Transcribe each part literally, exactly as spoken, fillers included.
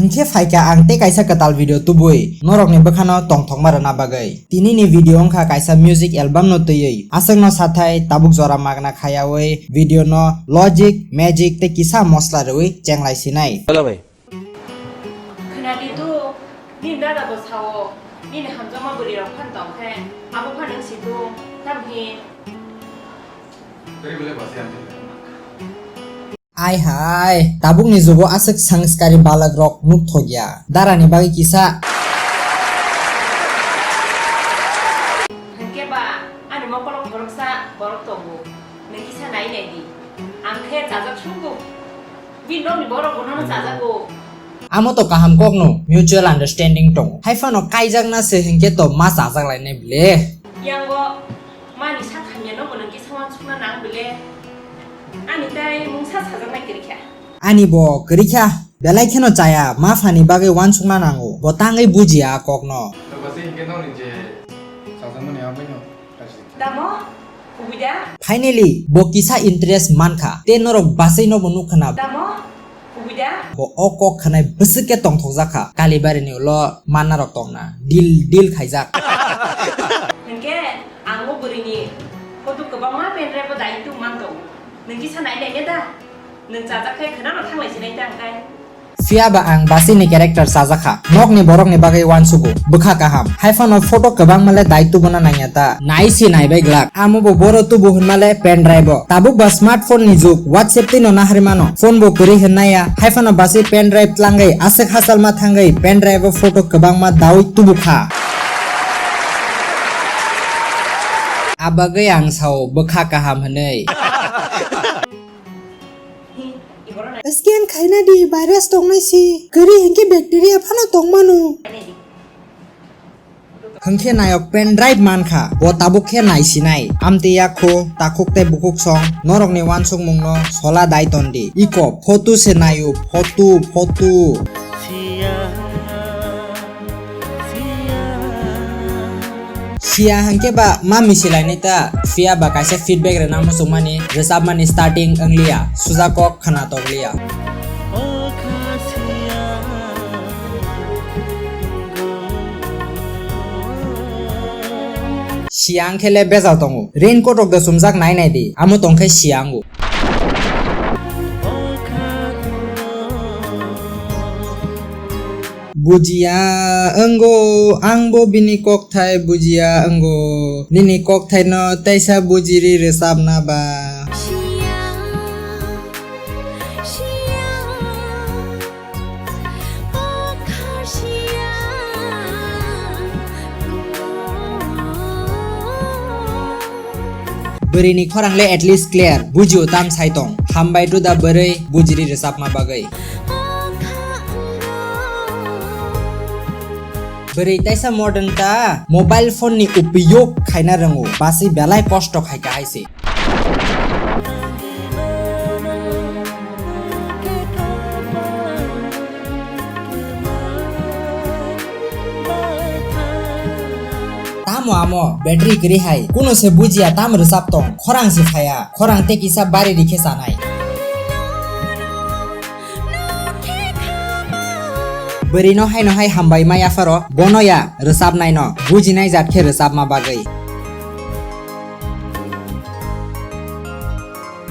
Hinkhe phaikha ang tei kaisa kwtal video tubui norokni bwkhano tongthokma rwna bagwi. Tinini video wngkha kaisa music album no twiwi. Aswkno sathai tabuk jora magna khayawi video no logic, magic tei kisa mosla rwui chenglai sinai. Hello bhai. Khwnadi tu, nini dada bo sao, nini hamjakma bwrwi rok phan tong khe, abo phan wng si tu, tamhi. Ai hai, tabukni jugo aswk sanskari balak rok nuk thok ya. Dara ni bagwi kisa. Hinkhe ba, ani mokolo khoroksa borok tongo. Nung kisa nai nai di. Ang khe chajak sungo. Bini nokni borok bo nono chajago. Amo to kaham kok no, mutual understanding tongo. Hai phano kaijak na se hinkhe to ma chajak lai nai ble. Yango. Mani sak hamya no bo nung kisa wansukna nang bile. Ani tai mungsa sajaknai kwrwi kha. Ani bo kwrwi kha. Belai kheno chaya, ma phani bagwi wansukna nango. Bo tangwi bujiya a kokno. Tamo? Ubida? Finally, bo kisa interest mankha. Te norok basai no bo nukha na. Tamo? Bo o kok khanai bwswk khe tongthokjak kha. Kalibari ni ulo manna rok tongna. Deal, deal khaijak. Hinkhe ang o bwrwini photo kwbangma pendrive o dai tu man tongo. Nung kisa nai nai ne da? Nung chajak khe khwnano thanglai sinai ta ang kai. Phiya ba ang basini character chajak kha. Nokni borokni bagwi wansugo. Bwkha kaham. Hai phano photo kwbangma le dai tubuna nangya ta. Nai si nai bai glak. Amo bo boro tubu hwnma le pendrive o. Tabuk ba smartphone ni jug, WhatsApp twi no naharwi mano. Phone bo kwrwi hwn naya. Hai phano basi pendrive tlangwi aswk hachal ma thangwi pendrive o photo kwbangma dawi tubu kha. Abagwi ang sao bwkha kaham hwnwi. Scan khaina di, virus tongnai si. Kwrwi hinkhe bacteria phano tongmano. Hwnkhe nayok pendrive mankha, bo tabuk khe naisinai. Amtwi yakho, takhuk tei bukhuk song, norokni wansukmungno sola dai tondi. Iko, photo se naio, photo, photo. Siya hwnkhe ba ma misilainai ta, phiya ba kaisa feedback rwna muchungmani, rwchapmani starting wngliya, suja kok khwna tokliya. Siyang khe le bejal tongo. Raincoat rok da chumjak nai nai di. Amo tong khe siyango. Bujiya wngo, ang bo bini kokthai bujiya wngo. Nini kokthai no teisa bujiri rwchapna ba. Bwrwi ni khorang le at least clear, bujio tam sai tong. Hambai duda bwrwi bujiri rwchapma bagwi. Bwrwi taisa modern ta, mobile phone ni upiyog khaina rwngo, basi belai kosto khai kahai se. Tamo amo battery kwrwi hai, kuno se bujiya tam rwchap tong, khorang se phaiya, khorang tei kisa bari rikhe chanai. Bwrwi no haino hai hambai ma yapharo, bono ya rwchapnai no, bujinai jat khe rwchapma bagwi.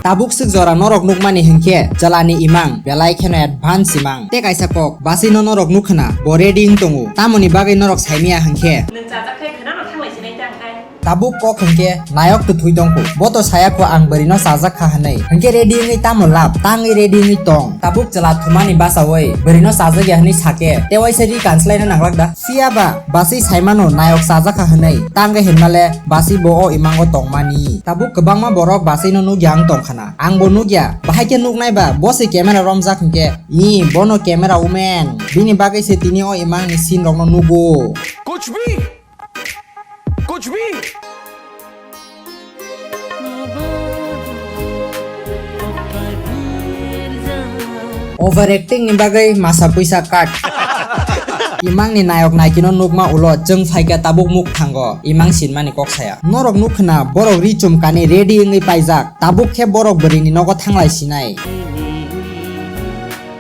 Tabuk swk jora norok nukmani hinkhe chwlani imang belai kheno advance imang. Tei kaisa kok, basino norok nukkhwna bo ready wng tongo, tamoni bagwi norok saimaya hinkhe. Nwng chajak khe khwnano thanglai sinai ta ang kai. Tabuk kok hinkhe nayok twthwi tongkhu. Bo to saya kho ang bwrwino chajak kha hwnwi. Hinkhe ready wngwi tamo lab? Tangwi ready wngwi tong. Tabuk chwla thumani bachaui bwrwino chajak ya hwnwi sake. Tei waisa ri kanslaina nanglak da? Phiya ba baswi saimano nayok chajak kha hwnwi. Tangwi hinmale baswi bo o imango tongmani. Tabuk kwbangma borok baswino nukya wng tongkhana. Angbo nukya. Bahai khe nuknai ba? Bo se camera romjak hinkhe. Ih, bono camera woman. Bini bagwi se tini o imangni scene rokno nugo. कुछ भी कुछ भी। Overacting ni bagwi masa puisa cut. Imang ni nayok naikino nukma ulo chwng phaikha tabuk muk thango imang sinmani kok saya. Norok nukkhwna borok ri chumkani ready wngwi paijak, tabuk khe borok bwrwini nogo thanglai sinai.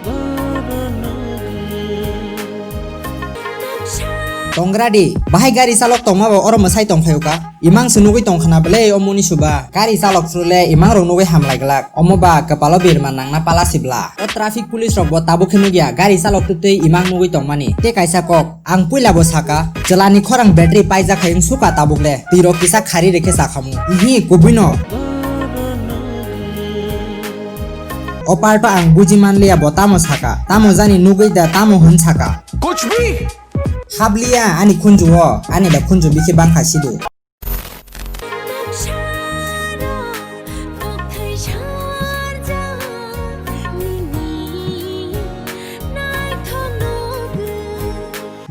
Bono nugwi Tongradi, bahai gari chalok tongma bo oro mwsai tongphaio ka? Imang se nugwi tongkhna belai omo ni suba. Gari chalok phuru le imang rok nugwi hamlai glak. Omo ba kwpalo birma nangna pala sibla. O traffic police rok bo tabuk khe nugya gari chalok twtwi imang nugwi tongmani. Tei kaisa kok, ang puila bo saka, chwla ni khorang battery paijak hai wng suka tabuk le. Twi rok kisa khari rikhe chakhamu. Ihi, kubui no. O part o ang buji manliya bo tamo saka. Tamo jani nugwi da tamo hwn saka. Kuch bhi? Habliya ani khunju o, ani da khunju bikhe bangkha sidu.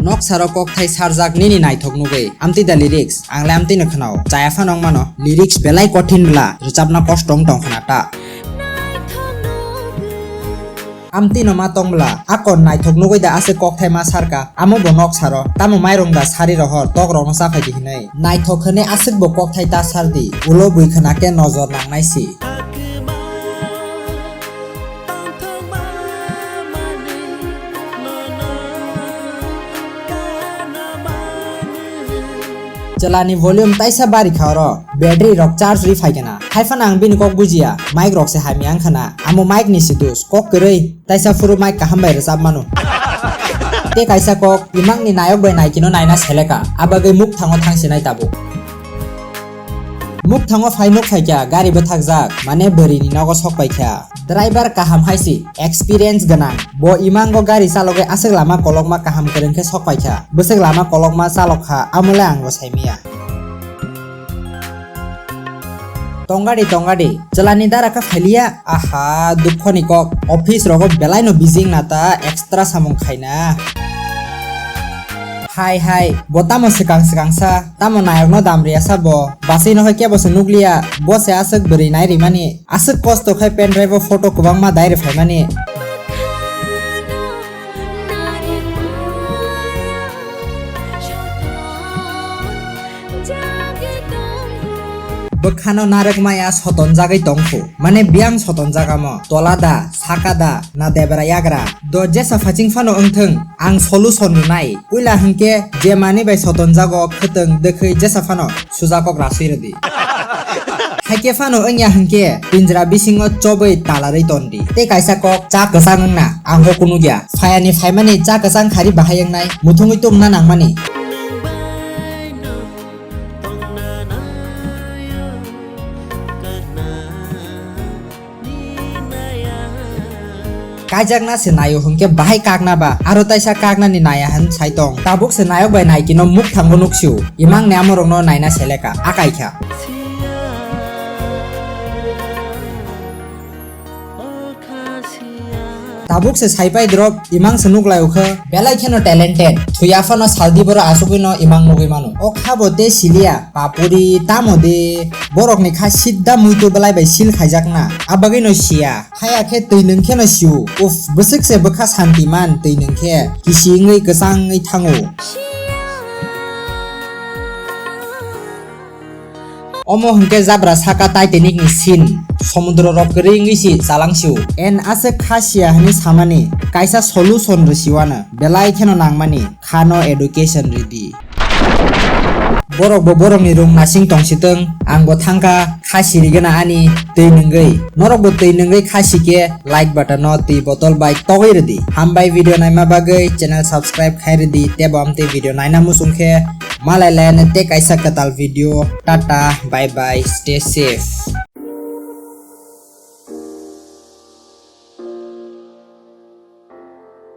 Nok saro kokthai sarjak nini naithok nugwi, amtwi da lyrics, ang le amtwi no khwnao, chaya phano wng mano, lyrics belai kothin bla, rwchapna kosto wng tong khna ta. Amtwi no ma tong bla, akon naithok nugwi da aswk kokthai ma sarka, amo bo nok saro, tamo mairung da sari rohor, tok rok no chaphai di hinwi. Naithok hwnwi aswk bo kokthai ta sar di, ulo bui khna khe nojor nang nai si. Chwla ni volume taisa bari kha oro, battery rok charge ri phai kana. Hai phano ang bini kok bujiya, mic rok se hamya wng khana. Amo mic ni si dus, kok kwrwi, taisa phuru mic kaham bai rwchap mano. Tei kaisa kok, imang ni nayok bai naiki no naina seleka, abagwi muk thango thang sinai tabuk. Muk thango phai nuk phai kha, gari bwthakjak, mane bwrwi ni nogo sok pai kha. Driver kaham hai si, experience gwnang. Bo imango gari chalogwi aswk lama kolokma kaham kwrwng khe sok pai kha. Bwswk lama kolokma chalok kha, amo le ang bo sai manya. Tongadi tongadi, chwla ni dara kha phailiya? Aha, dukho ni kok. Office rogo belai no busy wngna ta, extra samung khaina. Hai hai, bo tamo swkang swkang sa, tamo nayok no dam riya sa bo. Bachwi no hai kebo se nukliya, bo se aswk bwrwi nai rimani. Aswk kosto khai pen drive o photo kwbangma dai rwphaimani. Bwkhano narwk maya sotonjagwi tongkhu. Mane biyang sotonjagamo. Tola da, saka da, na debra yagra. Do jesa phaching phano wngthwng, ang solution rwnai. Puila hwnkhe je manwi bai sotonjago khwtwng dwkhwi jesa phano suja kok raswi rwdi. Haikhe phano wngya hwnkhe pinjra bisingo chobwi talarwi tondi. Tei kaisa kok cha kwchang wngna ang bo kunukya. Phayani phaimani cha kwchang khari bahai wngnai, muthungwi tongna nangmani. Kaijakna se naio hwnkhe bahai kakna ba, aro taisa kaknani naiya hwn sai tong. Tabuk se nayok bai naikino muk thango nuksio, imang ni amorokno naina seleka, akai kha. Tabuk se saipai drop, imang se nuklaio khe, belai kheno talented, thuya phano saldi boro asugwino imang nugwi mano. O kha bo tei siliya, papuri tamo de, borokni kha sidda muitu belai bai sil khaijakna, abagwino siya. Haya khe twi nwng kheno sio. Uff, bwswk se bwkha santi man twi nwng khe. Kisi wngwi kwchang wngwi thango. Omo hwnkhe jabra saka Titanic ni scene. Somudro rok kwrwi wngwi si chalang sio. En aswk kha siya hwnwi samani. Kaisa solution rw siwano. Belai kheno nangmani. Khano education rwdi. Borok bo borokni room nasing tong sitwng, ang bo thangkha kha sirigena ani twi nwngwi. Norok bo twi nwngwi kha sikhe like button no twi bottle bai togwi rwdi. Hambai video naima bagwi channel subscribe khai rwdi tei bo amtwi video naina muchung khe malai laianw tei kaisa kwtal video. Tata, bye bye, stay safe.